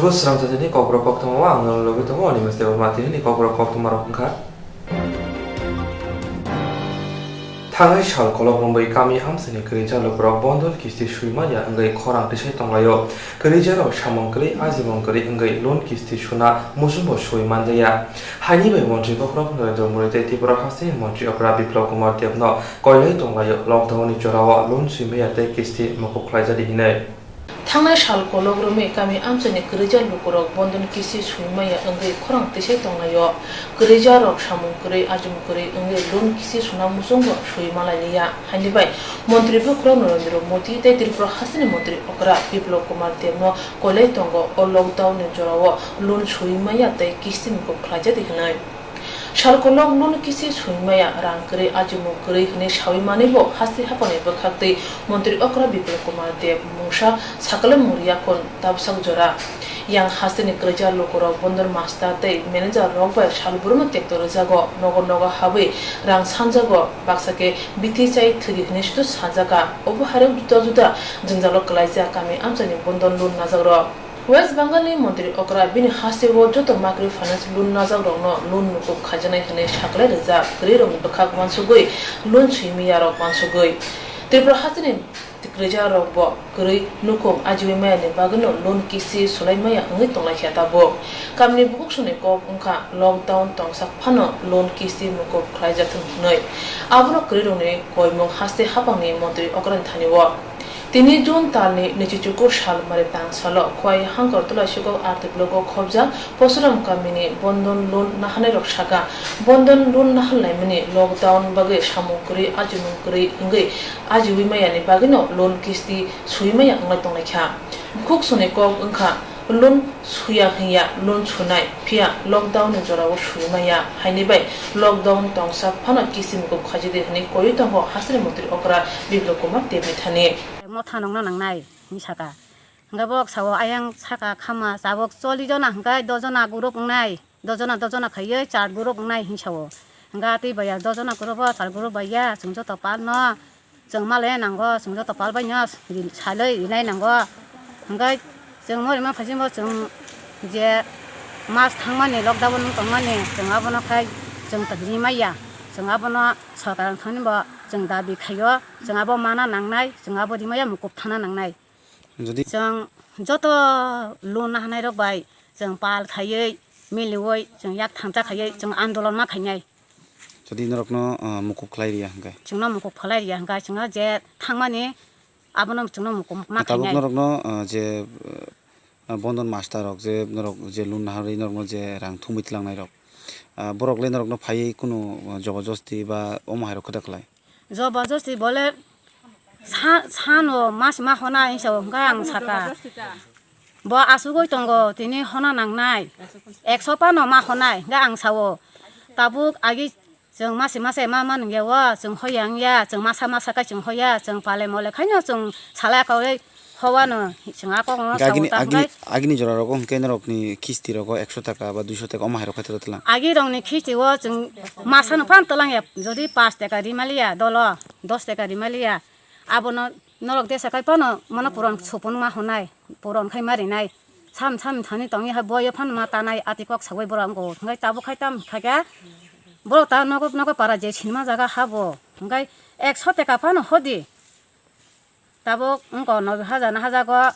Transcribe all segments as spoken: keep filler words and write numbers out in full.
Bo srang jatini kokborok koktwma o ang nang logi tongo, ani meste bo matini kokborok koktwma rok wngkha. Thangnai sal kolok romwi kami amchaini kwrwija lukurok bondon kisti swima ya wngwi khorang tisai tonglaio. Kwrwijarok samung kwrwi, ajimung kwrwi wngwi loan kisti suna muchungbo swi manjaya. Haini bai montri bokhorok Narendra Modi tei Tripura hasteni montri okra Biplab Kumar Debno koilai tonglaio lockdown ni jorao loan swima ya tei kisti mukup khlaijadi hinwi. Thangnai sal kolok romwi kami amchaini kwrwija lukurok bondon kisti swima ya wngwi khorang tisai tonglaio. Kwrwijarok samung kwrwi, ajimung kwrwi wngwi loan kisti suna muchungbo swi malailiya. Haini bai montri bokhorok Narendra Modi tei Tripura hasteni montri okra Biplab Kumar Debno koilai tongo o lockdown ni jorao loan swima ya tei kisti mukup khlaijadi hinwi. Sal kolok loan kisti swima ya, rang kwrwi, ajimung kwrwi hwnwi sawi manwi bo haste haphangni bwkhak twi montri okra Biplab Kumar Deb mungsa sakle muriya khun tabsak jora. Yang hasteni kwrwija lukurok bondon master tei manager rok bai salbrum no tekto rwjago, nogo nogo habwi rang sanjago, baksa khe bithi chai thwdi hwnwi sudu sajaka. Obo hairok juda juda jwngjalo kwlaijak kami amchaini bondon loan najakrok. West Bengal ni montri okra bini hasteo joto microfinance loan najakrokno loan mukup khaijaknai hwnwi sakle rijak, kwrwirokni bwkhak uansugwi loan swimiyarok uansugwi. Tripura hasteni kwrwijarokbo kwrwi nukhung ajiwi mayani bagwino loan kisti swlai maya wngwi tonglaikha tabuk. Kamini bukhuk songni kok wngkha lockdown tongsak phano loan kisti mukup khlaijathwng hwnwi. Abono kwrwirokni koimung haste haphangni montri okrani thani-o. Tini June talni nwichichuku sal mari tang salo Khowai Hangkartola sikok R T block o khobjak Posuram kamini bondon loan nahanairok saka, bondon loan nahal laimani lockdown bagwi samung kwrwi, ajimung kwrwi wngwi ajiwi mayani bagwino loan kisti swi maya wnglai tonglaikha. Bukhuk songni kok wngkha, loan swiya hwnya loan sunai, phiya lockdown ni jorao swi maya, haini bai lockdown tongsak phano kisti mukup khaijadi hwnwi koiwi tongo hasteni montri okra Biplab Kumar Debni thani. Motha nongna nangnai, hwnwi saka. Hwnkhe bo sao ayang saka khama tabuk chollish jona hwnkhe dos jona group wngnai, dos jona, dos jona khaiwi char group wngnai hwnwi sao. Hwnkhe twi baiya dos jona group o char group baiya chwng joto palno chwng malai nango, chwng joto pal baino ri-, salai rinai nango. Hwnkhe chwng no rima phaisingo chwng je mas thangmani lockdown wng tongmani chwng abono khai chwng rimaiya, chwng abono sorkar thani bo chwng dabi khaio, chwng abo mana nangnai, chwng abo rimaiya mukup thana nangnai. Jodi chwng joto loan nahanairok bai chwng pal khaiwi, miliwi, chwng yak thansa khaiwi, chwng andolon ma khainai. Jodi norokno, ah, mukup khlai riya hwnkhe? Chwngno mukup khlai riya hwnkhe, chwngno je thangmani abono chwngno mukup ma khainai. Tabuk norokno, ah, je, ah, bondon master rok je norok je loan naharwi norokno je rang thumwi twlangnairok, ah, borok le norokno phaiwi kunu, ah, jobojosti ba omo hairok khe da khlai? Jobojosti bole sa-, sano mas ma hona hinwi sao, hwnkhe ang saka. Bo asugwi tongo, tini hona nangnai. Ekso pano ma honai, hwnkhe ang sao. Tabuk agi chwng mase mase ma ma nungya o, chwng hoya wngya, chwng masa masa khe chwng hoya, chwng pale mole khaino chwng salai kaui Howano chwng a kokno Hwnkhe sao agini, ta agini, hwnkhe. Agini jora rogo hwnkhe norokni kisti rogo ekso taka ba duiso taka omo hai rok khaitoro twlang. Agi rokni kisti o chwng masano phan twlang ya, jodi pash taka rimaliya dolo, dos taka rimaliya, abono norok desa kai phano mano puron supun ma honai, puron khai ma rinai, sam sam thani tongwi hai boyo phan ma tanai ati kok sawi borok wngkho. Hwnkhe tabuk khai tam khaikhe borok ta nogo nogo para je sinima jaga habo, hwnkhe ekso taka phano hodi. Tabuk wngkha nobe haja na hajago.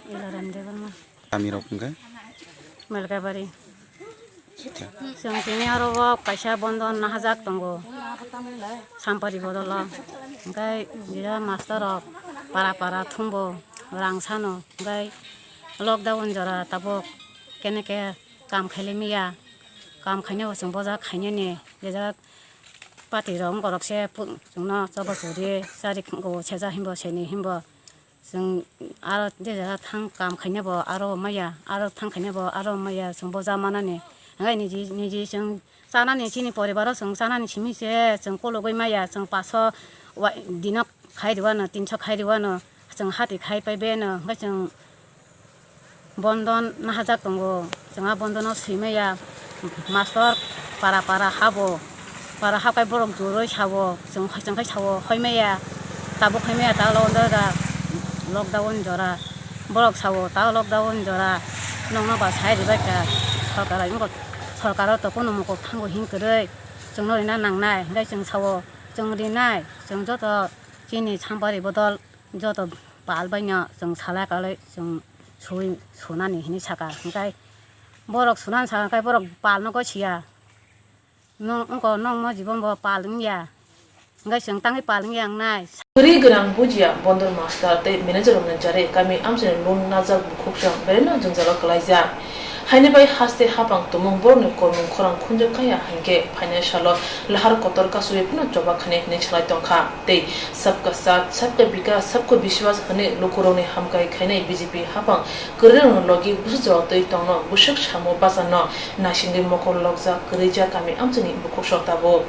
Ilaram Debbarma. Kami rok hwnkhe? Melkabari. Chwng tini aro o kaisa bondon nahajak tongo. Sampari bodolo. Hwnkhe jira master rok para para thumbo rang sano. Hwnkhe lockdown jora tabuk kene ke kam khailai maya. Kam khainai bo chwng boja khainani jira Pati rok wng borok se pu-, chwngno chobo churi chari go seja himbo seni himbo chwng aro je jaga thang kam khaina bo aro maya, aro thang khaina bo aro maya chwng boja manani. Hwnkhai niji, niji chwng chanani chini poribar o chwng chanani simi se chwng kologwi maya chwng paso wa-, dino khai rwano, tinso khai rwano, chwng hati khai pai beno, hwnkhai chwng Bondon nahajak tongo. Chwng a bondono swi maya. Mastor para para habo. Para hakai borok joroi sabo. Chwng, chwng khai sabo hoi maya. Tabuk hoi maya ta lockdown jora. Lockdown jora. Borok sabo ta lockdown jora. Nokno ba sai ribai kha, sorkar bai wngkha, sorkaro to kuno mukup thango hin kwrwi chwngno rina nangnai, hinkhe chwng sao, chwng rinai, chwng joto chini sampari bodol joto pal baino chwng salai kalai chwng sui sunani hinwi saka, hinkhe borok sunani saka, hinkhe borok palno gosiya. Nwng wngkha, nwng mo jibon bo pal wngya. Hwnkhe chwng tangwi pal wngya wngnai. Kwrwi gwnang bujiya bondor master tei manager rokni jare kami amchaini loan najak bukhuk chwng belai no jwngjalo kwlaijak. Haini bai haste hapang tumung borokni kormung khorang khunjak kaya hinkhe phainai salo lahar kotor kasui phano choba khani hinwi salai tongkha tei sabka saath, sabka bikas, sabka biswas hwnwi lukurokni hamkai khainai B J P hapang kwrwirokni logi bwswk jora twi tongno bwswk samo bachano naisingwi mokol lokjak kwrwijak kami amchaini bukhuk sor tabuk.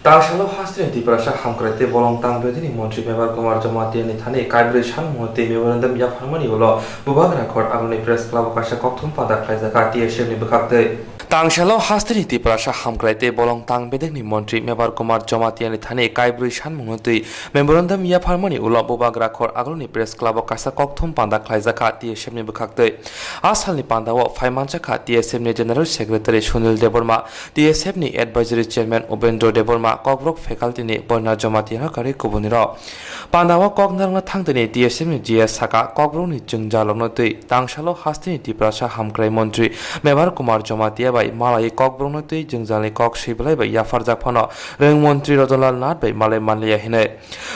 Tangsalo hasteni Tiprasa hamkrai tei bolong tang bedekni montri Mebar Kumar Jamatia ni thani kaibrwi sanmung twi memorandum yapharmani ulo Bubagra Khor Agulni Press Club o kaisa kokthum panda khlaijak kha T S F ni bwkhaktwi. Tangsalo hasteni Tiprasa hamkrai tei bolong tang bedekni montri Mebar Kumar Jamatia ni thani kaibrwi sanmung twi memorandum yapharmani ulo Bubagra Khor Agulni Press Club o kaisa kokthum panda khlaijak kha T S F ni bwkhaktwi. A salni panda o phai manjak kha T S F ni General Secretary Sunil Debbarma, T S F ni Advisory Chairman Ubendra Debbarma, Kokborok faculty ni Boina Jamatia no karwi kubunirok. Panda o kok narwkna thangtini T S F ni G S saka Kokborokni jwngjalrokno twi tangsalo hasteni Tiprasa hamkrai montri Mebar Kumar Jamatia bai malaiwi Kokborokno twi jwngjalni kok swi belai bai yapharjak phano rwng montri Ratanlal Nath bai malai manliya hinwi.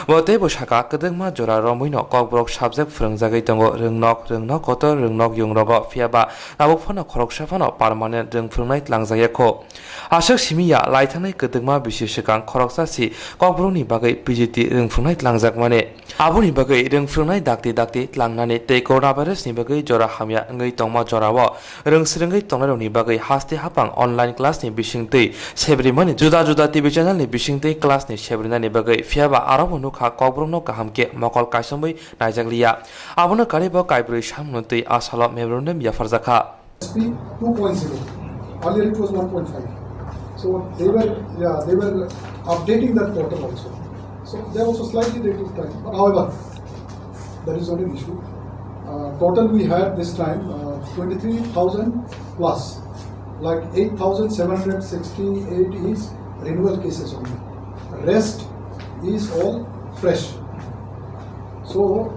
Bo teibo saka, kwdwkma jora romwino Kokborok subject phwrwngjagwi tongo, rwngnok, rwngnok kotor, rwngnok yungrogo, phiyaba tabuk phano khoroksa phano permanent rwng phwrwngnai tlangjak ya kho. Aswk simi ya, laithangnai kwdwkma bisi swkang khoroksa si Kokborokni bagwi P G T rwng phwrwngnai tlangjakmani. Aboni bagwi rwng phwrwngnai dakti dakti tlangnani tei coronavirus ni bagwi jora hamya wngwi tongma jorao rwng swrwngwi tongnairokni bagwi haste hapang online class ni bisingtwi sebrimani juda juda T V channel ni bisingtwi class ni sebrinani bagwi, phiyaba arobo nukha Kokborokno kaham khe mokol kaisomwi naijakliya. Abono karwi bo kaibrwi sanmung twi a salo memorandum yapharjak kha. S P two point zero. Earlier it was one point five. So they were, yeah, they were updating that portal also. So they also slightly they took time. But however, that is not an issue. Uh, total we had this time, uh, twenty-three thousand plus, like eight thousand seven hundred sixty-eight is renewal cases only. Rest is all fresh. So,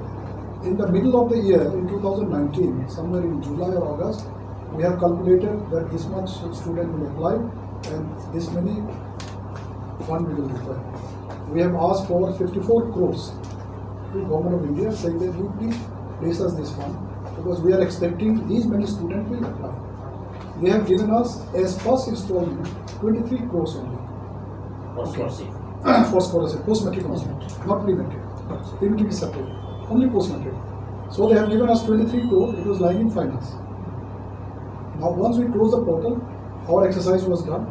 in the middle of the year, in two thousand nineteen, somewhere in July or August, we have calculated that this much student will apply and this many fund we will require. We have asked for fifty-four crores to Government of India, saying that you please place us this fund because we are expecting these many students will apply. They have given us as first installment twenty-three crores only. For scholarship. For scholarship, post matric only, not pre matric. Pre matric is separate. Only post matric. So they have given us twenty-three crore, it was lying in finance. Now, once we close the portal, our exercise was done,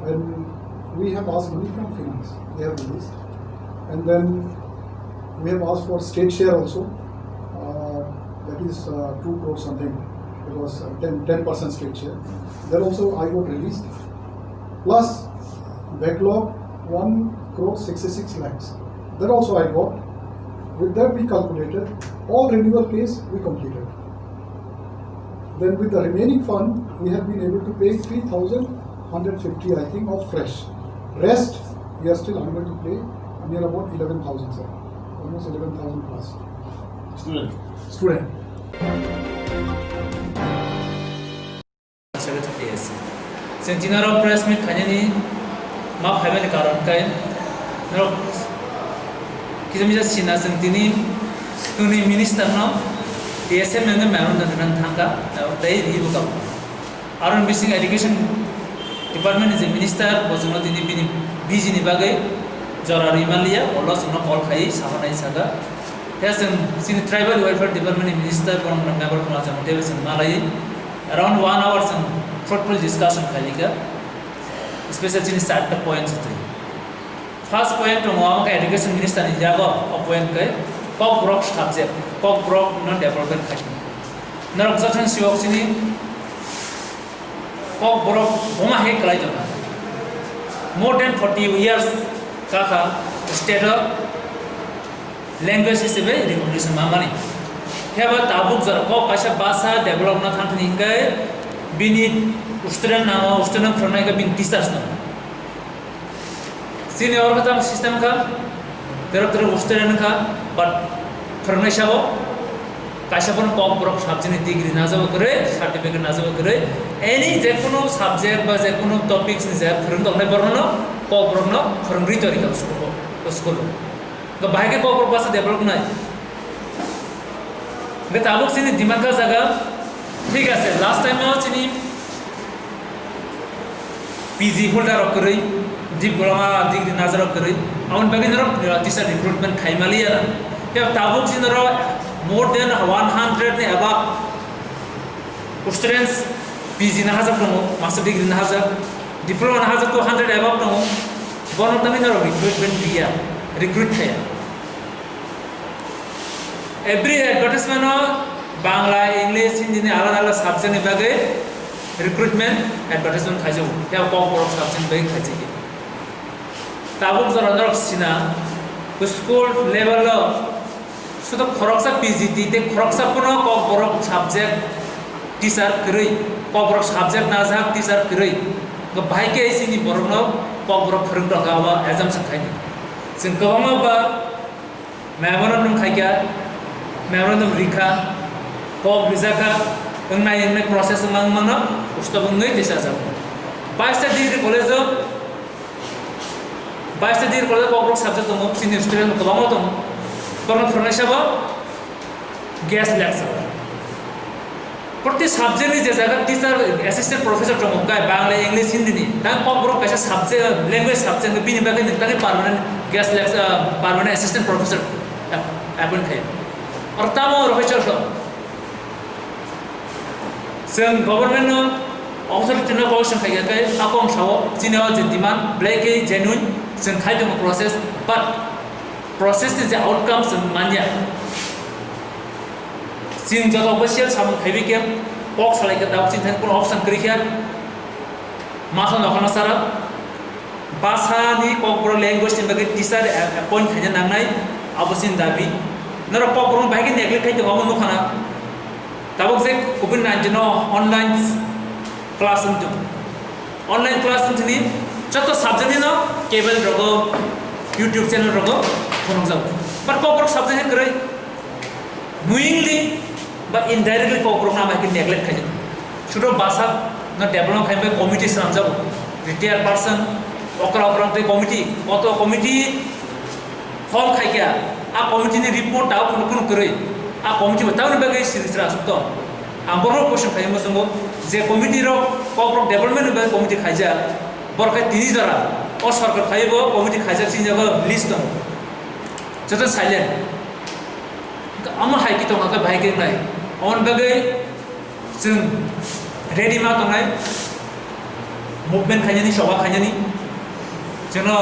and we have asked money from finance. They have released. And then we have asked for state share also. Uh, that is, uh, two crore something. It was, uh, ten, ten percent state share. That also I got released. Plus backlog one crore sixty-six lakhs. That also I got. With that we calculated. All renewal case we completed. Then with the remaining fund, we have been able to pay three thousand hundred fifty, I think, of fresh. Rest, we are still unable to pay, near about eleven thousand, sir. Almost eleven thousand plus. Student. Student. Chwng tini oro press meet khainani ma phaimani karon khe norok kisa misa sina chwng tini tuni minister no T S F ni memorandum rwna thangkha tei riwi bo kabo. Aro ni bising education department ni je minister bo chwngno tini bini busy ni bagwi jora rwi manliya, ulo chwngno call khai samanai saka. Khe chwng chini tribal welfare department ni minister borok member Kumar Jamatia bai chwng malai. Around one hour chwng fruitful discussion khailika, special chini charta point se twi. First point tongo, amo khe education minister ni yago o point khe Kokborok subject, Kokborok no development khai. Norok jotono siwok chini Kokborok boma hai kwlai tongkha. More than forty years kakha state o language hisabe recognition mamani. Khe ba tabuk jora kok kaisa basa develop na thang thani hingkhe bini student nango, student phwrwngnai khe bini teachers nango. Chini oro khe tamo system kha, terok terok student kha, but phwrwngnai sabo kaisa bono Kokborok subject ni degree najabo kwrwi, certificate najabo kwrwi, any jekunu subject ba jekunu topics ni je phwrwng tongnai borokno Kokborokno phwrwngwi tongwi kha school o, school o. Bahai khe Kokborok basa develop nai. Hingke tabuk chini demand ka jaga, thik ase, last time o chini P G holder rok kwrwi, diploma degree najar rok kwrwi, aboni bagwi norok teacher recruitment khai maliya na. Khe tabuk chini norok more than one hundred ni above students P G na hajak tongo, master degree na hajak, diploma na hajak two hundred above tongo, bono tangwi norok recruitment riya, recruit khaya. Every advertisement o Bangla, English, Hindi ni alada alada subject ni bagwi recruitment advertisement khaijago. Phiya Kokborok subject ni bagwi khaijago. Tabuk jora norok sina school level o sudo khoroksa P G T tei khoroksa phano Kokborok subject teacher kwrwi, Kokborok subject najak teacher kwrwi. Bahai khe chini borokno Kokborok phwrwng tongkha abo assumption khaidi. Chwng kwbangma ba memorandum khaikha, memorandum rikha, kok rijakha, wngnai wngnai process wngma wngmano stop wngwi tisajago. Baista degree college o, baista degree college o Kokborok subject tongo, chini student kwbangma tongo. Borokno phwrwngnai sabo guest lecturer. Proti subject ni je jaga teacher, assistant professor tongo, kai Bangla, English, Hindi ni, tang Kokborok kaisa subject, language subject, bini bagwi nung tangwi permanent guest lecturer, permanent assistant professor appoint khayo. Aro tamo oro hai chwng, chwng government no authority no question khaikha khe, akong sao, chini o je demand, belai khe genuine, chwng khai tongo process, but process ni je outcome chwng manya. Chwng joto official samung khaiwi khe kok salai khe tabuk chini thani kuno option kwrwi khe masa nokha nasara basa ni Kokborok language ni bagwi teacher appoint khaina nangnai, abo chini dabi. Norok Kokborok bahai khe neglect khai tongo, abo nukha na. Tabuk je covid nineteen no online class wng tong, online class wng thini joto subject ni no cable rogo, YouTube channel rogo phunukjago, but Kokborok subject khe kwrwi. Knowingly ba indirectly Kokborok no amai khe neglect khaijak. Sudo basa no develop khai bai committee swnamjago. Retired person, okra okra tei committee, koto committee form khaikha, a committee ni report tao phunuk phunuk kwrwi. A committee bo tamoni bagwi siri sra asuk tong. Ang borok question khai musungo je committee rok Kokborok development ni bagwi committee khaijak. Borok khe tini jora o sorkar phaibo committee khaijak sini jago list tong. Joto silent. Amo hai khe tongkha khe bahai khe wngnai. Aboni bagwi chwng ready ma tongnai, movement khainani, soba khainani. Chwngno,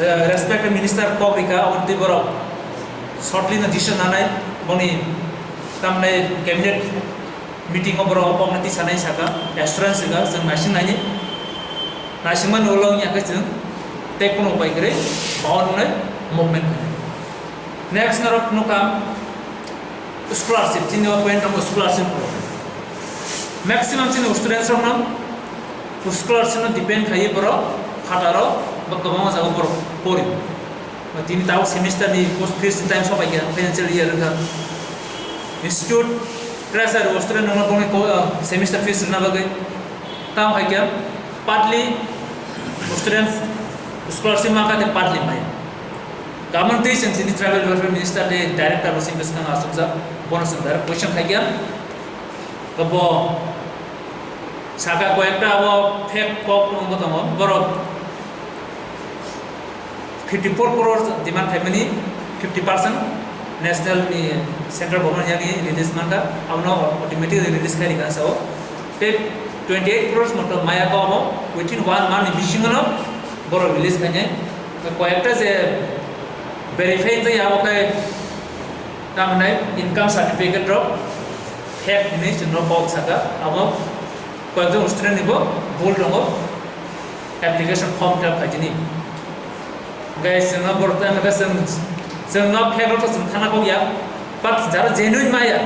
eh, respected minister kok rikha, aboni twi borok shortly no decision nanai, boni tamni cabinet meeting o borok o kokno tisanai saka, assurance rwkha, chwng naising naini. Naisingmani ulo wngya khe chwng tei kono upai kwrwi, bound wngnai movement khainai. Next norok nukha scholarship, chini o point tongo scholarship program. Maximum chini students rokno scholarship no depend khaiwi borok phataro ba kwbangma jaga borok pori. Tini tabuk semester ni post fees ni time sobai kha, financial year wngkha. Institute pressure o student rokno bongni ko-, ah, semester fees rwna bagwi. Tamo hai khe partly students scholarship mankha tei partly maya. Gamon tei chwng chini tribal welfare minister tei director bo chini bwskango achukjak, bono chwng direct question khai khe. Bo saka koyekta abo fake kok wngbo tongo, borok fifty four crore demand khaimani fifty percent national ni central government yani release mankha, abono automatically release khai rikha sao. Tei twenty eight crores moto maya ko abo within one month ni bisingo no borok release khainai. Koyekta je verify wngya abo khe tamni income certificate rok fake hinwi chwngno kok saka, abo koyekjon student ni bo bul tongo. Application form fill up khaijini. Hingke chwngno borok tei hwnka chwng, chwngno fake rok chwng thana kok ya. But jara genuine maya,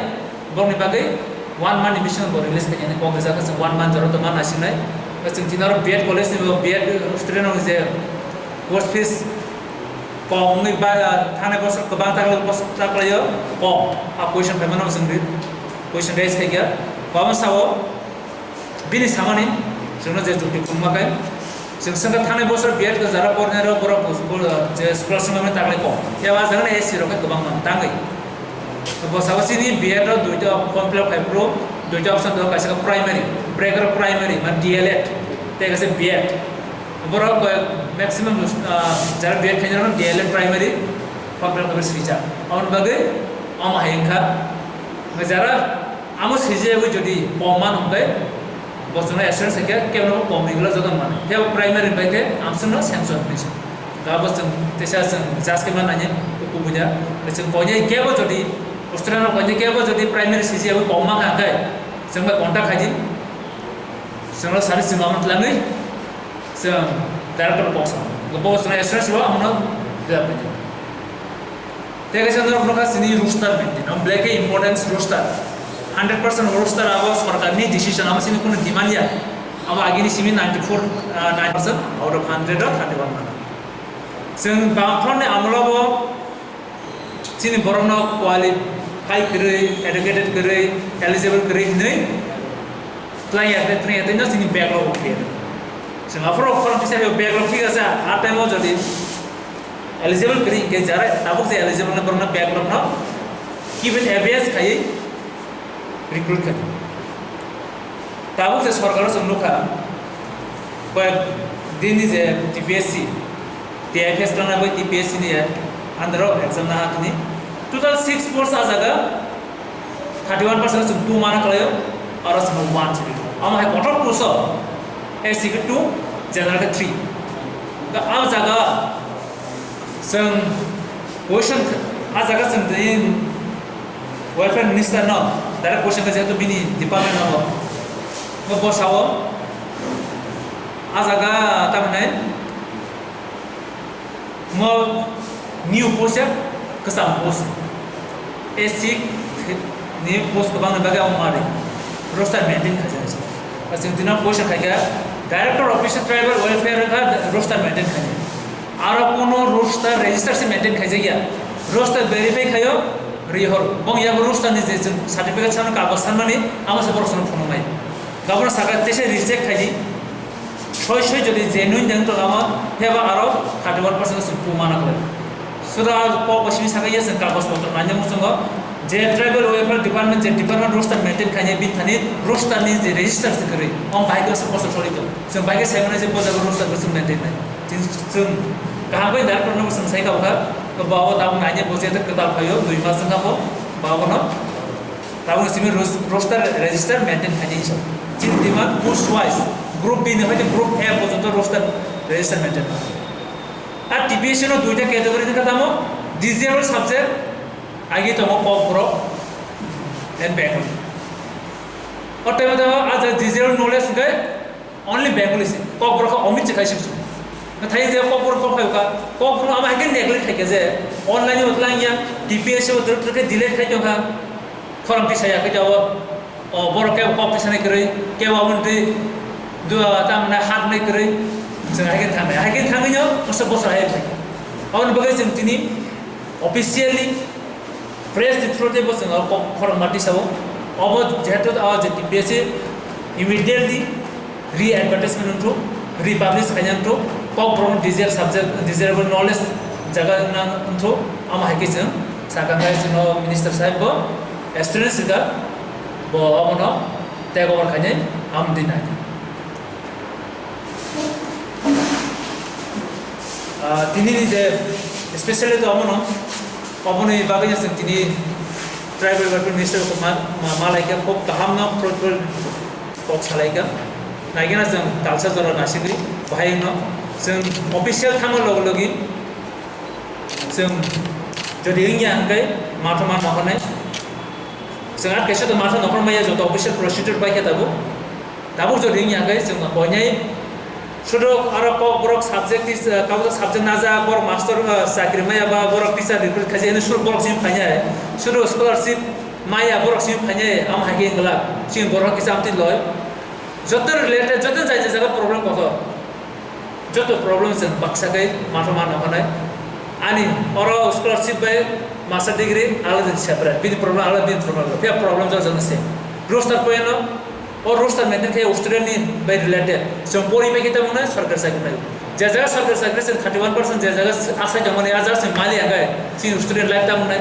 bokni bagwi one month ni bisingo bo release khainani kok rijak, chwng one month jora tongma naisingnai. Chwng tini oro B Ed college ni bo B Ed student rok je course fees kok wngwi ba, thani bosor kwbang taklai, bosor taklaio kok, a question phaimano chwng ri-, question raise khaikha. Babo sao, bini samani, chwngno je jukti phunukma khe, chwng swngkha thanai bosor B Ed ko jara pornai rok borok bo, bo, je scholarship mani taklai kok. Phiya ba jaga S C rok khe kwbang man tangwi. Bo sabo chini B Ed rok duita form fill up khai phuru, duita option tongo, kaisa khe primary, break rok primary, man D L Ed, tei kaisa B Ed. Borok koi maximum, ah, jara B Ed khainai rok D L Ed primary form fill up khai swijak. Aboni bagwi omo hai wngkha. Jara Amo sijiyagwi jodi kok man hwnkhe, bo chwngno assurance khe kebo kok ni ulo joto mano. Kebo primary bai khe amswkno sanction hwnwi se. Da bo chwng teisa chwng judge khe man nani kubuja. Chwng koinai kebo jodi, student rok koinai kebo jodi primary sijiyagwi kok man kha khe, chwng bai contact khai di. Chwngno sari chwng amon tlangwi chwng director kok sa. Bo chwngno assurance rw amno da. Tei kaisa norok nokha sini roster maintain, amo belai khe importance roster. Hundred percent roster abo sorkarni decision, amo sini kunu demand ya. Abo agini simi ninety-four, ah, nine percent out of hundred o thirty-one mano. Chwng bangphorni amolo bo chini borokno qualify kwrwi, educated kwrwi, eligible kwrwi hinwi twlangya, twlangya tei no chini backlog o khe. Chwng aphuru khorang kisa backlog thik asa, a time o jodi eligible kwrwi hinkhe jara tabuk je eligible no borokno backlog no given A B S khaiwi recruit kha. Tabuk je sorkar o chwng nukha, koyek din ni je T P S C, T I F S tongna bai T P S C ni under o exam na ha tini. Total six post a jaga thirty one percent chwng two mana khlaio, aro chwng one chwng. Amo hai kotor post o S C khe two, general khe three. Da a jaga Chwng question kh-, a jaga chwng twi welfare minister no direct question kha, jehetu bini department no bo, bo bwsao a jaga tamni mo new post ya kwcham post. S C ni post kwbangni bagwi abo manwi roster maintain khaijak. Chwng tino question khaikha, Director Office Tribal Welfare wngkha roster maintain khainai. Aro kuno roster register se maintain khaijakya. Roster verify khaio, rihor. Bong yago roster ni je chwng certificate sanw kagoj sanmani, amo se borok sanw phunuknai. Gabra saka tese reject khaidi. Soi soi jodi genuine deng to lama, heba aro thirty one percent sum pu mana khlai. Sura kok bo simi saka yes kagoj potro nanya muchungo. Je tribal welfare department, je department roster maintain khainai, bini thani roster ni je register se kwrwi, ong bai khe se poso sori to. Chwng bai khe sai mano je bo jaga roster bo chwng maintain nai. Chwng, chwng kaham bai director no chwng sai kha bokha. To ba o tabuk nai je bo je kwtal phaio, dui mas wngkha bo, ba o no. Tabuk simi ros-, roster register maintain khainai iso. Chini demand post wise, group B ni hoite group A porjonto roster register maintain kha. Ar T P S C no duita category wngkha tamo, disabled subject, agi tongo Kokborok and Bengali. O tei mata o aja digital knowledge hwnkhe only Bengali se. Kokborok khe omit se khai sibsu. Nathai je Kokborok kok khai ka, Kokborok abo hai khe neglect khai khe je online o tlang ya, T P S C o tor tor khe delete khai tong kha. Khorang tisa ya khe jabo. O borok kebo kok tisa nai kwrwi, kebo abo twi dua tamna hak nai kwrwi. Chwng hai khe thangnai. Hai khe thangwi no bosa bosa hai khai. Aboni bagwi chwng tini officially press ni through tei bo chwng o kok khorang ma tisa o. Obo jehetu o je T P S C immediately re-advertisement wngthok, republish khaina wngthok, Kokborok digital subject, digital knowledge jaga wngna wngthok, amo hai khe chwng sakha khe chwngno minister sahib bo assurance rwkha, bo omono take over khainai amo dinai. Ah, tini ni je specially to omono, oboni bagwi no chwng tini tribal welfare minister ko ma, ma, ma lai kha, khub kaham no fruitful kok salai kha. Naigena chwng talsa jora nasigwi bahai no chwng official thangma logi logi chwng jodi wngya hwnkhe matha ma nohornai. Chwng ar kaisa to matha nohor maya joto official procedure bai khe tabuk. Tabuk jodi wngya hwnkhe chwng koinai Sudu aro kok borok subject is, uh, kabo subject najak, borok master, uh, chakri maya ba, borok teacher recruit khaisa, ini sur borok simi phainai. Sudu scholarship maya borok simi phainai, am hai khe wngla. Sini borok kisa amtwi loi. Joto related, joto jai jai jaga problem kotor. Joto problem se baksa kai matha ma nokhanai. Ani oro scholarship bai master degree alada separate. Bini problem alada, bini problem alada. Phiya problem jor jor se. Roster point no O roster maintain khe student ni bai related. Chwng pori bai khe tamo nai sarkar chakri nai. Je jaga sarkar chakri chwng thirty one percent je jaga asai tongmani a jaga chwng mali agai chini student life tamo nai.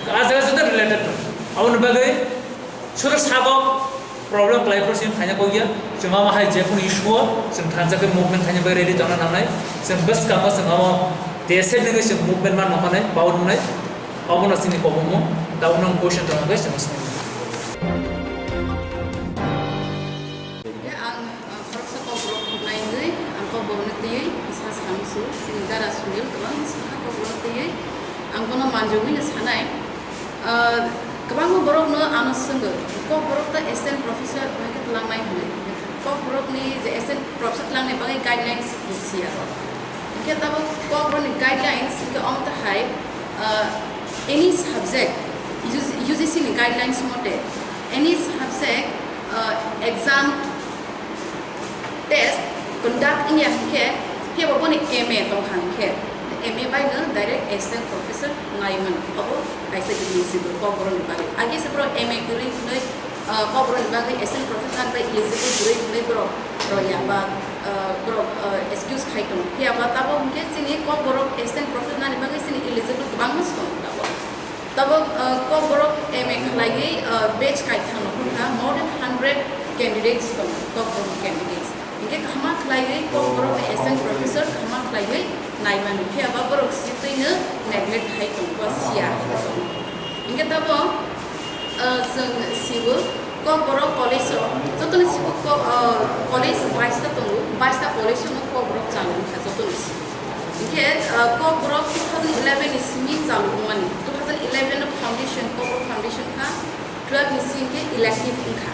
A jaga joto related tong. Aboni bagwi sudu sago problem khlai phuru chini khaina kok ya. Chwng amo hai je kunu issue o chwng thansa khe movement khaina bai ready tongna nangnai. Chwng bwskang o chwng amo desek nigwi chwng movement man nokhanai, bau nungnai. Obono chini kobongmo, tabukno ang question tongna khe chwng swngwi. Hingke ang, ah, khoroksa kokborok hwnai wngwi, ang kokborokno twiwi bwsa swkang su, chini dara Sunil kwbang swngkha kokborokno twiwi, ang bono manjogwino sanai. Ah, kwbangma borokno ano swngo, kokborok ta assistant professor bahai khe twlangnai hwnwi. Kokborokni je assistant professor twlangni bagwi guidelines bo siya. Hingke tabuk kokborokni guidelines hingke omo tahai, ah, any subject, U G C ni guidelines mote, any subject, ah, exam test conduct wngya hinkhe, phiya bo boni M A tongkha hinkhe, M A bai no direct assistant professor nai mano. Obo kaisa eligible kokborokni bagwi. Age se borok M A kwrwi hwnwi, ah, kokborokni bagwi assistant professor bai eligible kwrwi hwnwi borok roya ba, ah, borok, ah, excuse khai tongo. Phiya ba tabuk hinkhe chini kokborok assistant professor nani bagwi chini eligible kwbangma se tongo tabuk. Tabuk, ah, kokborok M A khlaiwi, ah, batch kaitham no hwnkha, more than hundred candidates tongo, kokborok candidates. Hinkhe kahama khlaiwi kokborok ni assistant professor kahama khlaiwi naimani, phiya ba borok sitwino neglect khai tongo, ba siya. Hinkhe tabuk, ah, chwng sibo kokborok college o, jotoni sibo ko-, ah, college baista tongo, baista college o kokborok chalo wngkha jotoni sibo. Hinkhe, ah, kokborok two thousand eleven ni simi chalu wngmani. Two thousand eleven o foundation, kokborok foundation kha, twelve ni simi khe elective wngkha.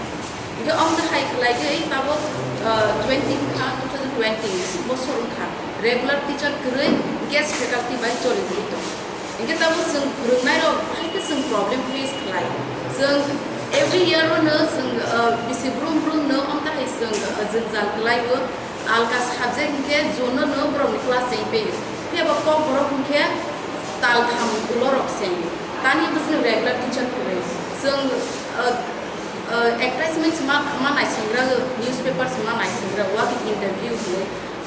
Hinkhe omo hai khlaiwi tabuk, ah, twenty wngkha, two thousand twenty ni simi bosor wngkha. Regular teacher kwrwi guest faculty bai choli jagwi tongo. Hinkhe tabuk chwng phwrwngnairok bahai khe chwng problem face khlai. Chwng every year o no chwng, ah, bisi brum brum no omo hai chwng, ah, jwngjal khlai o. Alka subject hinkhe jono no borokni class chengwi phaio. Phiya bo kokborok hinkhe taltham ulo rok chengwi. Tani bwswk regular teacher kwrwi. Chwng, ah, ah, advertisement ma, ma naisingra, newspaper ma naisingra, wake interview hinwi.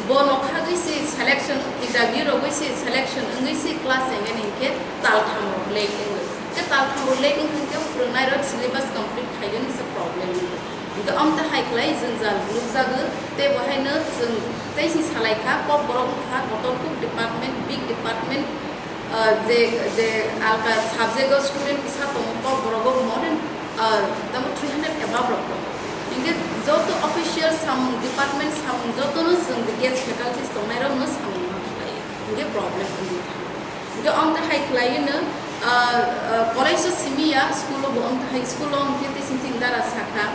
Bo nokhagwi se selection, interview rogwi se selection wngwi se class chengani hinkhe taltham rok late wngwi. Khe taltham rok late wngkha hinkhe phwrwngnairok syllabus complete khaigani se problem wngwi. Hinkhe omo tei hai khlai jwngjal nukjago, tei bo haino chwng tei se salai kha, kokborok wngkha kotor kuk department, big department, ah, je, je alka subject o student kisa tongo, kokborok o more than, ah, tamo three hundred above rok tongo. Hinkhe joto official samung, department samung jotono chwng je guest faculties tongnairokno samung ma khlai, hinkhe problem wngwi thango. Hinkhe omo tei hai khlaiwino, ah, ah, college o simi ya, school o bo omo tei hai, school o hinkhe tei simi simi dara sakha,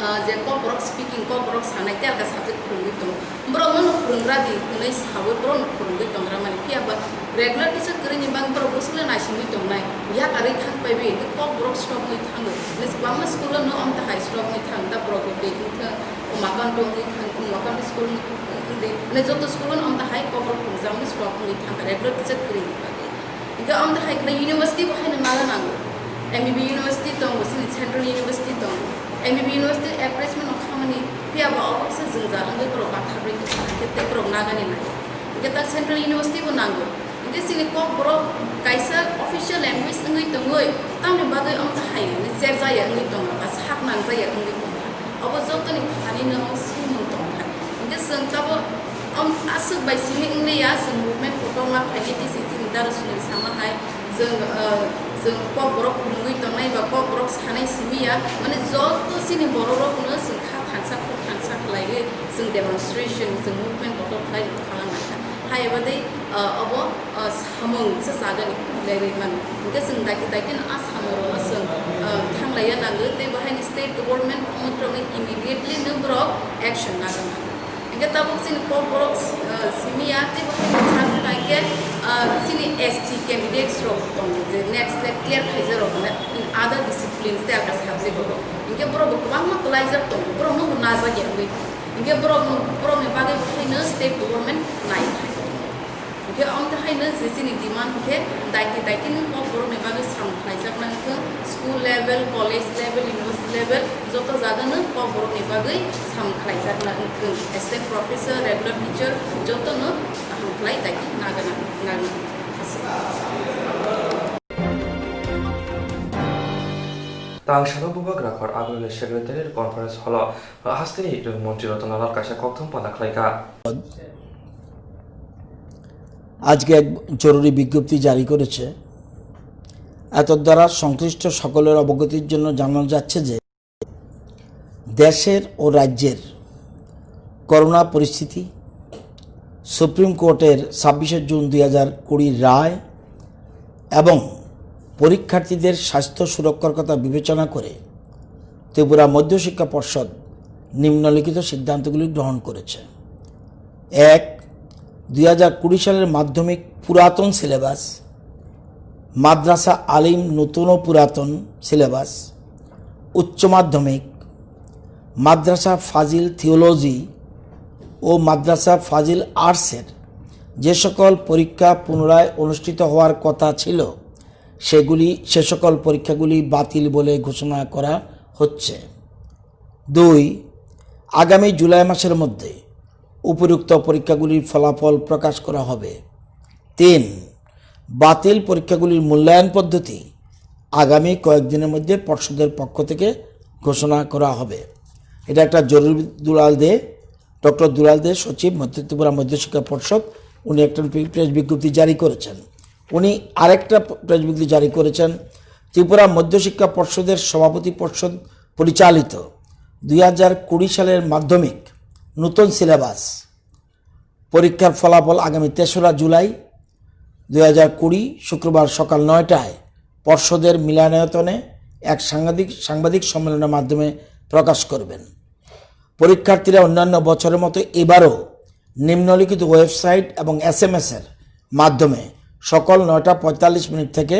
ah, je kokborok speaking, kokborok sanai tei alka subject phwrwngwi tongo. Borokno no phwrwng ra di hwnwi saui borokno phwrwngwi tongra mani. Phiya ba regular teacher kwrwini bagwi borok bwswk le naisingwi tongnai. Yakarwi thang pai bi hinkhe kokborok stop wngwi thango. Hwnwi kwbangma school o no omo tei hai stop wngwi thang, ta borok bo tei wngthang, Umakant wngwi thang, Umakant school wngwi, wngwi, hwnwi joto school o no omo tei hai kokborok phwrwngjakmani stop wngwi thangkha regular teacher kwrwini bagwi. Hinkhe omo tei hai khe university bo haino nana nango. M B B university tongo, chini central university tongo. M B B university advertisement no khamani phiya bo obo kisa jwngjal wngwi borok batharwi khe tei borok nagani nai. Hinkhe ta central university bo nango. Hinkhe chini kokborok kaisa official language wngwi tongwi tamni bagwi omo tei hai cherjaya wngwi tongkha, sak nangjaya wngwi tongkha. Obo jotoni thani no swngmung tongkha. Hinkhe chwng tabuk, om, aswk bai simi wngliya, chwng movement kotorma khainai tei chwng chini dara Sunil sama hai, chwng, ah, chwng kokborok phwrwngwi tongnai ba kokborok sanai simi ya, mane joto chini bororokno chwng kha thansa khuk thansa khlaiwi chwng demonstration, chwng movement kotor khlai rwkha lang kha. Hai eba dei, ah, obo, ah, samung se chagani lerwi mano. Hinkhe chwng daiti daiti no a samungrokno chwng, ah, thanglaiya nango tei bo haini state government omotrokno immediately no borok action nagwi nango. Hingke tabuk chini Kokborok, ah, simi ya, tei bo khe sakno hai khe, ah, chini S T candidates rok tongo, je NET SLET clear khaijak rok no in other disciplines tei other subject rok. Hingke borok bo kwbangma kwlaijak tongo, borok no bo najak ya wngwi. Hingke borok, borok ni bagwi bo haino state government nai. Hingke amtwi haino je chini demand hingke daiti daiti no Kokborok ni bagwi samung khlaijakna wngthung, school level, college level, university level, joto jaga no Kokborok ni bagwi samung khlaijakna wngthung. Assistant professor, regular teacher, joto no kaham khlai daiti nagana, nagana. Tang salo bubagra khor Agrani Secretariat Conference Hall o hasteni Montri Ratan Lal kaisa kokthum panda khlaikha. আজকে এক জরুরি বিজ্ঞপ্তি জারি করেছে। এতদ্বারা সংশ্লিষ্ট সকলের অবগতির জন্য জানানো যাচ্ছে যে দেশের ও রাজ্যের করোনা পরিস্থিতি, সুপ্রিম কোর্টের ছাব্বিশে জুন দুই হাজার কুড়ির রায় এবং পরীক্ষার্থীদের স্বাস্থ্য সুরক্ষার কথা বিবেচনা করে ত্রিপুরা মধ্যশিক্ষা পর্ষদ নিম্নলিখিত সিদ্ধান্তগুলি গ্রহণ করেছে। এক, দুই হাজার কুড়ি সালের মাধ্যমিক পুরাতন সিলেবাস, মাদ্রাসা আলিম নতুন ও পুরাতন সিলেবাস, উচ্চ মাধ্যমিক, মাদ্রাসা ফাজিল থিওলজি ও মাদ্রাসা ফাজিল আর্টসের যে সকল পরীক্ষা পুনরায় অনুষ্ঠিত হওয়ার কথা ছিল, সেগুলি, সে সকল পরীক্ষাগুলি বাতিল বলে ঘোষণা করা হচ্ছে। দুই, আগামী জুলাই মাসের মধ্যে উপরোক্ত পরীক্ষাগুলির ফলাফল প্রকাশ করা হবে। তিন, বাতিল পরীক্ষাগুলির মূল্যায়ন পদ্ধতি আগামী কয়েকদিনের মধ্যে পর্ষদের পক্ষ থেকে ঘোষণা করা হবে। এটা একটা জরুরি। দুলাল দে, ডক্টর দুলাল দে, সচিব মধ্য ত্রিপুরা মধ্যশিক্ষা পর্ষদ, উনি একটা প্রে-, প্রেস বিজ্ঞপ্তি জারি করেছেন। উনি আরেকটা প্রেস বিজ্ঞপ্তি জারি করেছেন, ত্রিপুরা মধ্যশিক্ষা পর্ষদের সভাপতি পর্ষদ পরিচালিত দুই হাজার কুড়ি সালের মাধ্যমিক নতুন সিলেবাস পরীক্ষার ফলাফল আগামী তেসরা জুলাই দুই হাজার কুড়ি শুক্রবার সকাল নয়টায় পর্ষদের মিলনায়তনে এক সাংবাদিক, সাংবাদিক সম্মেলনের মাধ্যমে প্রকাশ করবেন। পরীক্ষার্থীরা অন্যান্য বছরের মতো এবারও নিম্নলিখিত ওয়েবসাইট এবং এসএমএস এর মাধ্যমে সকাল নয়টা পঁয়তাল্লিশ মিনিট থেকে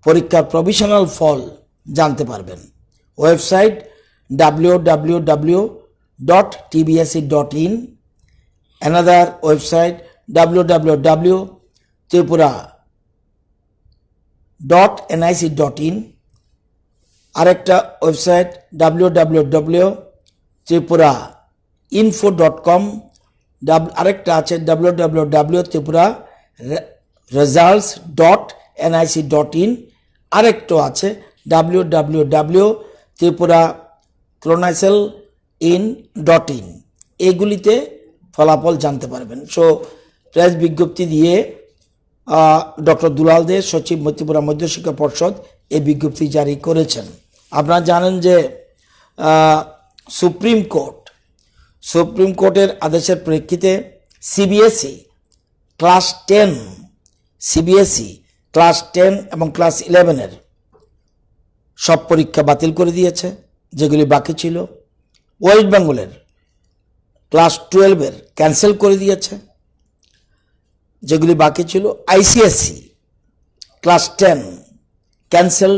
পরীক্ষার প্রভিশনাল ফল জানতে পারবেন। Website W W W dot TBSE dot in, another website W W W Tripura dot NIC dot in, আরেকটা website W W W Tripura info dot com, dub-, আরেকটা আছে W W W Tripura re-, results dot NIC dot in, আরেকটা আছে W W W Tripura chronicle in dot in. এগুলিতে ফলাফল জানতে পারবেন। So press বিজ্ঞপ্তি দিয়ে আহ, ডক্টর দুলাল দে, সচিব ত্রিপুরা মধ্যশিক্ষা পর্ষদ, এই বিজ্ঞপ্তি জারি করেছেন। আপনারা জানেন যে, আহ, সুপ্রিম কোর্ট, সুপ্রিম কোর্টের আদেশের প্রেক্ষিতে CBSE class ten, CBSE class ten এবং ক্লাস ইলেভেনের সব পরীক্ষা বাতিল করে দিয়েছে, যেগুলি বাকি ছিল। ওয়েস্ট বেঙ্গলের ক্লাস টুয়েলভের ক্যান্সেল করে দিয়েছে, যেগুলি বাকি ছিল। ICSE class ten cancel,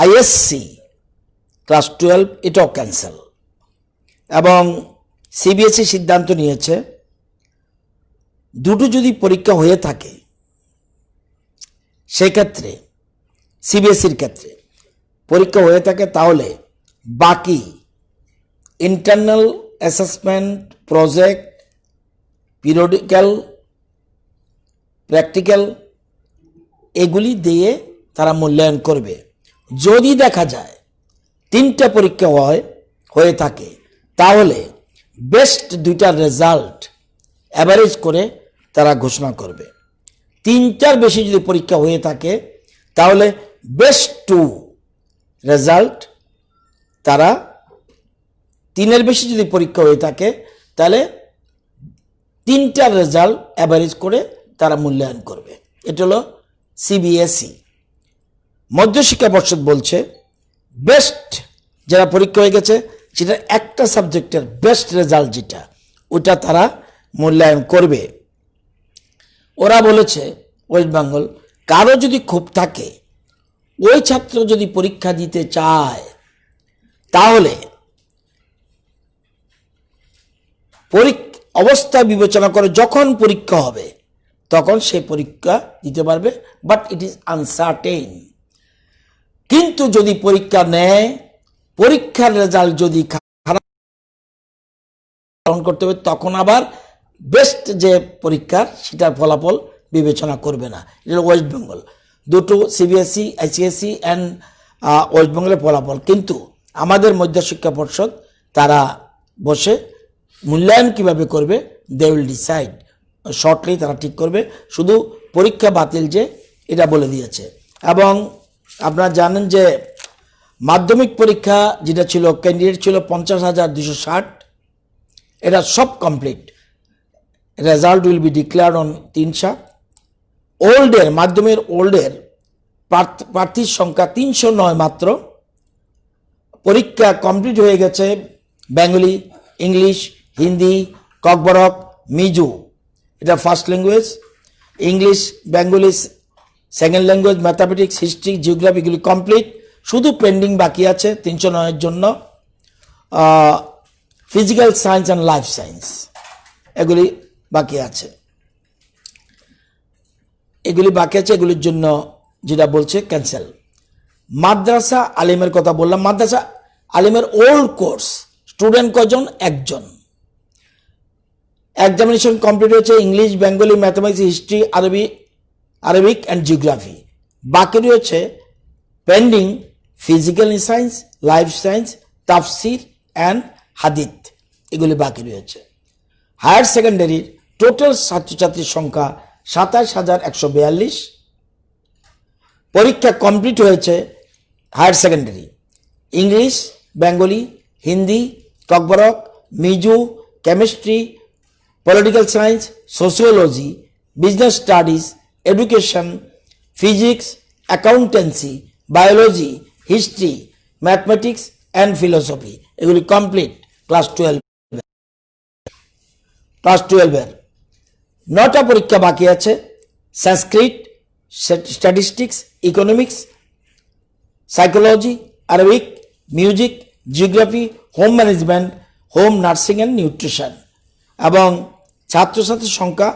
ISC class twelve এটাও ক্যান্সেল। এবং সিবিএসই সিদ্ধান্ত নিয়েছে, দুটো যদি পরীক্ষা হয়ে থাকে, সেক্ষেত্রে সিবিএসইর ক্ষেত্রে পরীক্ষা হয়ে থাকে, তাহলে বাকি internal assessment, project, periodical, practical, এগুলি দিয়ে তারা মূল্যায়ন করবে। যদি দেখা যায় তিনটা পরীক্ষা হয়, হয়ে থাকে, তাহলে বেস্ট দুইটা রেজাল্ট অ্যাভারেজ করে তারা ঘোষণা করবে। তিনটার বেশি যদি পরীক্ষা হয়ে থাকে, তাহলে বেস্ট টু রেজাল্ট তারা, তিনের বেশি যদি পরীক্ষা হয়ে থাকে, তাহলে তিনটার রেজাল্ট অ্যাভারেজ করে তারা মূল্যায়ন করবে। এটা হলো সিবিএসই। মধ্যশিক্ষা পর্ষদ বলছে, বেস্ট যারা পরীক্ষা হয়ে গেছে, সেটা একটা সাবজেক্টের বেস্ট রেজাল্ট যেটা, ওটা তারা মূল্যায়ন করবে। ওরা বলেছে, ওয়েস্ট বেঙ্গল, কারো যদি ক্ষোভ থাকে, ওই ছাত্র যদি পরীক্ষা দিতে চায়, তাহলে পরীক-, অবস্থা বিবেচনা করে যখন পরীক্ষা হবে, তখন সে পরীক্ষা দিতে পারবে, but it is uncertain। কিন্তু যদি পরীক্ষা নেয়, পরীক্ষার রেজাল্ট যদি খারাপ গ্রহণ করতে হবে, তখন আবার বেস্ট যে পরীক্ষা, সেটার ফলাফল বিবেচনা করবে না। এটা হলো ওয়েস্ট বেঙ্গল। দুটো, সিবিএসই, এইচএসসি অ্যান্ড ওয়েস্ট বেঙ্গলের ফলাফল। কিন্তু আমাদের মধ্যশিক্ষা পর্ষদ, তারা বসে মূল্যায়ন কিভাবে করবে, they will decide shortly, তারা ঠিক করবে। শুধু পরীক্ষা বাতিল যে, এটা বলে দিয়েছে। এবং আপনারা জানেন যে মাধ্যমিক পরীক্ষা যেটা ছিল, ক্যান্ডিডেট ছিল পঞ্চাশ হাজার দুশো ষাট, এটা সব complete. Result will be declared on তিন সাত। ওল্ডের, মাধ্যমের ওল্ডের প্রার্থ-, প্রার্থীর সংখ্যা তিনশো নয় মাত্র। পরীক্ষা কমপ্লিট হয়ে গেছে বেঙ্গলি, ইংলিশ, হিন্দি, ককবরক, মিজো, এটা first language, English, Bengali second language, mathematics, history, geography, এগুলি কমপ্লিট। শুধু পেন্ডিং বাকি আছে তিনশো নয়ের জন্য physical science and life science, এগুলি বাকি আছে। এগুলি বাকি আছে, এগুলির জন্য যেটা বলছে ক্যান্সেল। মাদ্রাসা আলিমের কথা বললাম, মাদ্রাসা আলিমের ওল্ড কোর্স স্টুডেন্ট কয়জন? একজন। এক্সামিনেশন কমপ্লিট হয়েছে ইংলিশ, বেঙ্গলি, ম্যাথামেটিক্স, হিস্ট্রি, আরবি, আরবিক অ্যান্ড জিওগ্রাফি। বাকি রয়েছে pending physical science, life science, তাফসির অ্যান্ড হাদিস, এগুলি বাকি রয়েছে। হায়ার সেকেন্ডারির টোটাল ছাত্রছাত্রীর সংখ্যা সাতাশ হাজার একশো বিয়াল্লিশ। পরীক্ষা কমপ্লিট হয়েছে higher secondary, English, Bengali, Hindi, Kokborok, Mizo, chemistry, political science, sociology, business studies, education, physics, accountancy, biology, history, mathematics and philosophy, এগুলি কমপ্লিট ক্লাস টুয়েলভ, ক্লাস টুয়েলভের। নটা পরীক্ষা বাকি আছে: Sanskrit, statistics, economics, psychology, Arabic, music, geography, home management, home nursing and nutrition. এবং ছাত্রছাত্রীর সংখ্যা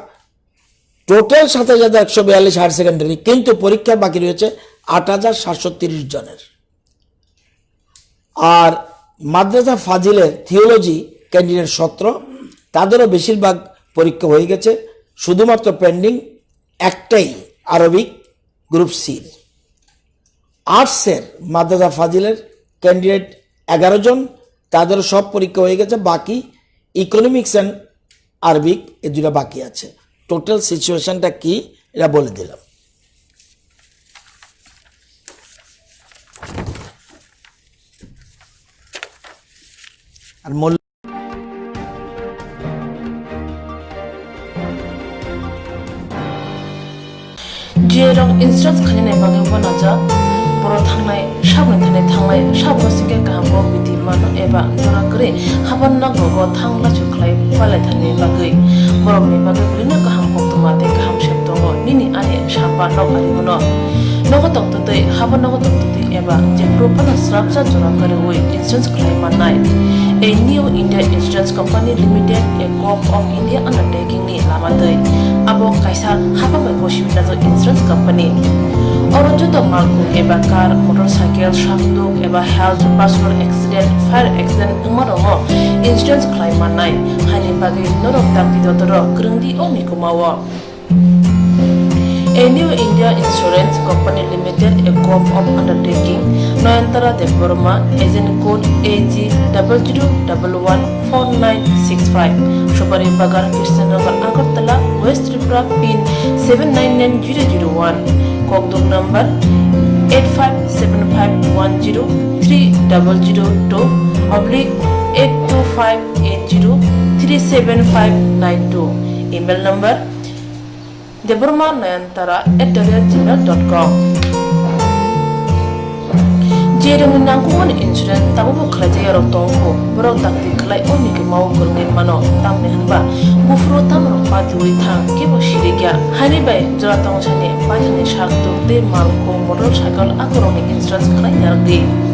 টোটাল সাতাশ হাজার একশো বিয়াল্লিশ হায়ার সেকেন্ডারি, কিন্তু পরীক্ষা বাকি রয়েছে আট হাজার সাতশো তিরিশ জনের। আর মাদ্রাসা ফাজিলের থিওলজি ক্যান্ডিডেট সতেরো, তাদেরও বেশিরভাগ পরীক্ষা হয়ে গেছে, শুধুমাত্র পেন্ডিং একটাই, আরবিক গ্রুপ সির। আর্টসের মাদ্রাসা ফাজিলের ক্যান্ডিডেট এগারো জন, তাদেরও সব পরীক্ষা হয়ে গেছে, বাকি ইকোনমিক্স অ্যান্ড আরবিক, এই দুটো বাকি আছে। টোটাল সিচুয়েশনটা কি, এটা বলে দিলাম। আর মূল G A rok insurance khainani bagwi uanajak. Borok thangnai sabni thani thangnai sabno singkhe kaham kok biti mano eba jora kwrwi haban nogo thang lachu khlai palaithani bagwi. Borokni bagwi belino kaham koktwma tei kaham sep tongo. Nini ani samba nok ari hwno. Nogo tongtwtwi, habo nogo tongtwtwi eba jephuru phano srapsa jora kwrwi insurance khlai mannai. A New India Insurance Company Limited, a Gov of India undertaking ni lama twi. Abo kaisa hapang bai gosi wngjak insurance company. Oro joto malkhung eba car, motorcycle, sakduk eba health, personal accident, fire accident wngma rongo insurance khlai mannai. Haini bagwi norok dakti dotoro kwrwngdi o mikumao. A New India Insurance Company Limited, a Gov of undertaking, Nayantara Debbarma, agent code A G double zero double one four nine six five, Supari Bagan, Krishnanagar, Agartala, West Tripura, pin seven nine nine zero zero one, Kokduk number eight five seven five one zero three double zero two oblique eight two five eight zero three seven five nine two, email number Debbarma Nayantara at the rate gmail dot com. G Tei rwngni nangkukmani insurance tabukbo khlaijakya rok tongo kho, borok dakti khlai o ni kwmao kwrwngwi mano, tamni hwnba buphuru tamrok patiwi thang kebo sirikya. Haini bai jora tongsani paithakni sak tuk tei mal khung motor cycle akorokni insurance khlai narwkdi.